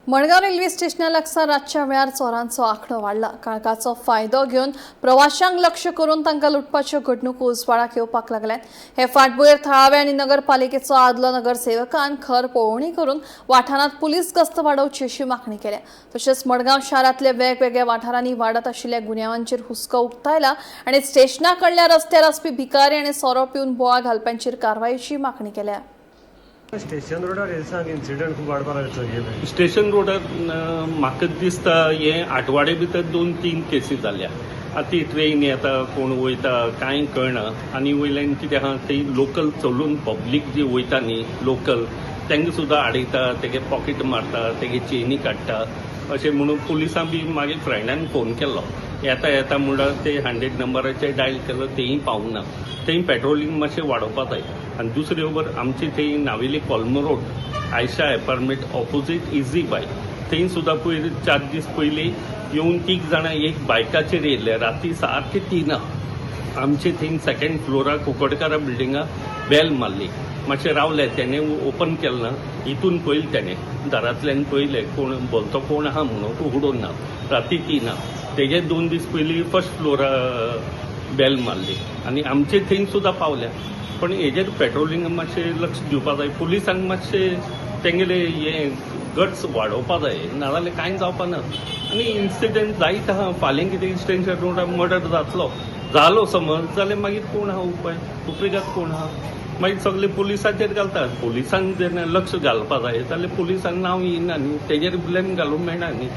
Madgaon railway स्टेशना लागसार रातच्या वेळार चोरांचो आंकडो वाडला. काळखाचो फायदो घेवन प्रवाशांक लक्ष करून तांकां लुटपाच्यो घडणुको उजवाडाक येवपाक लागल्यात. हे फाटभुंयेर थळावे आनी नगरपालिकेचो आदलो नगरसेवकान खर पळोवणी करून वाठारांत पुलीस गस्त वाडोवची अशी मागणी केल्या. तशेंच मडगांव शारांतल्या वेगवेगळ्या वाठारांनी वाडत आशिल्ल्या गुन्यांवांचेर हुस्को उक्तायला आनी स्टेशना कडल्या रस्त्यार आसपी भिकारी आनी सोरो पिवन बोवाळ घालप्यांचेर कारवायेची मागणी केल्या. स्टेशन रोडार रिल्सांक इन्सिडंट खूब वाडपाक लागले गेले. स्टेशन रोडार म्हाका दिसता हे आठवाडे भितर दोन तीन केसी जाल्या. आतां ती ट्रेन येता, कोण वयता कांय कळना. आनी वयल्यान कितें आहा, थंय लोकल चलून पब्लीक जी वयता न्ही लोकल, तांकां सुद्दां आडयता, तेगे पॉकेट मारता, तेगे चेनी काडटा. अशें म्हणून पुलिसां बी मागीर फ्रेंडान फोन केलो, येता येता म्हणल्यार ते 100 नंबराचेर डायल केलो, तेंय पावना. थंय पेट्रोलिंग मातशें वाडोवपा जाय. आनी दुसरी खबर, आमचे थंय Navelim कोलमो road, Ayesha apartment opposite easy buy, थंय सुद्दां पयर 4 दीस पयलीं येवन तीग जाणां एक बायकाचेर येयल्ले राती सारके 3क. आमचे थंय सेकंड फ्लोरार कुकडकारा बिल्डिंगा बेल मारली. मातशें रावले, तेणे ओपन केलें ना. हितून पयलें, तेणे दारांतल्यान पयलें कोण भलतो कोण आहा म्हणून, उगडून ना राती 3क. तेजे 2 दीस पयलीं फर्स्ट फ्लोरा बेल मारली आनी आमचे थंय सुद्दां पावल्या. पण हेजेर पेट्रोलिंग मातशें लक्ष दिवपा जाय. पुलिसांक मातशें तेंगेले हे गट्स वाडोवपा जाय, नाजाल्यार कांय जावपा ना. आनी इन्सिडंट जायत आहा. फाल्यां कितें स्टेशन रोडार मर्डर जातलो, जालो समज जाल्यार मागीर कोण आहा उपाय? उपरिगात कोण आहा? मागीर सगळे पुलिसांचेर घालतात. पुलिसांक जेन्ना लक्ष घालपा जाय जाल्यार पुलिसांक नांव येयना न्ही, तेजेर ब्लेम घालूंक मेळना न्ही.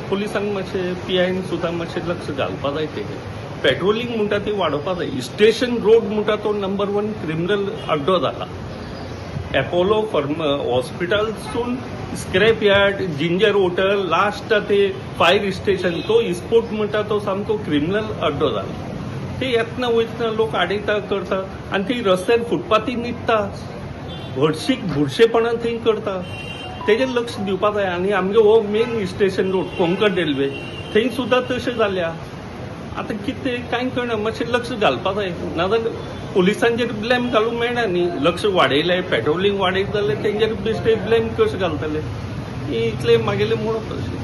पुलिसांक मातशें, पीआयन सुद्दां मातशें लक्ष घालपा जाय तेजेर. पेट्रोलिंग म्हणटा ती वाडोवपा जाय. स्टेशन रोड म्हणटा तो नंबर वन क्रिमिनल अड्डो जाला. एपोलो फर्म हॉस्पिटलसून scrap yard, ginger hotel, last ते फायर स्टेशन, तो स्पोट म्हणटा तो सामको क्रिमिनल अड्डो जाला. ते येतना वयतना लोक आडयता, करता आनी ती रस्त्यार फुटपाथी न्हिदता, हळशीक बुरशेपणां थंय करता. तेजेर लक्ष दिवपा जाय. आनी आमगे हो main station road, Konkan railway, थंय सुद्दां तशें जाल्या. आतां कितें कांय कळना. मातशें लक्ष घालपा जाय, नाजाल्यार पुलिसांचेर ब्लेम घालूंक मेळना न्ही. लक्ष वाडयलें, पेट्रोलिंग वाडयत जाल्यार तेंचेर बेश्टे ब्लेम कशें घालतले? इतलें मागेलें म्हणप अशें.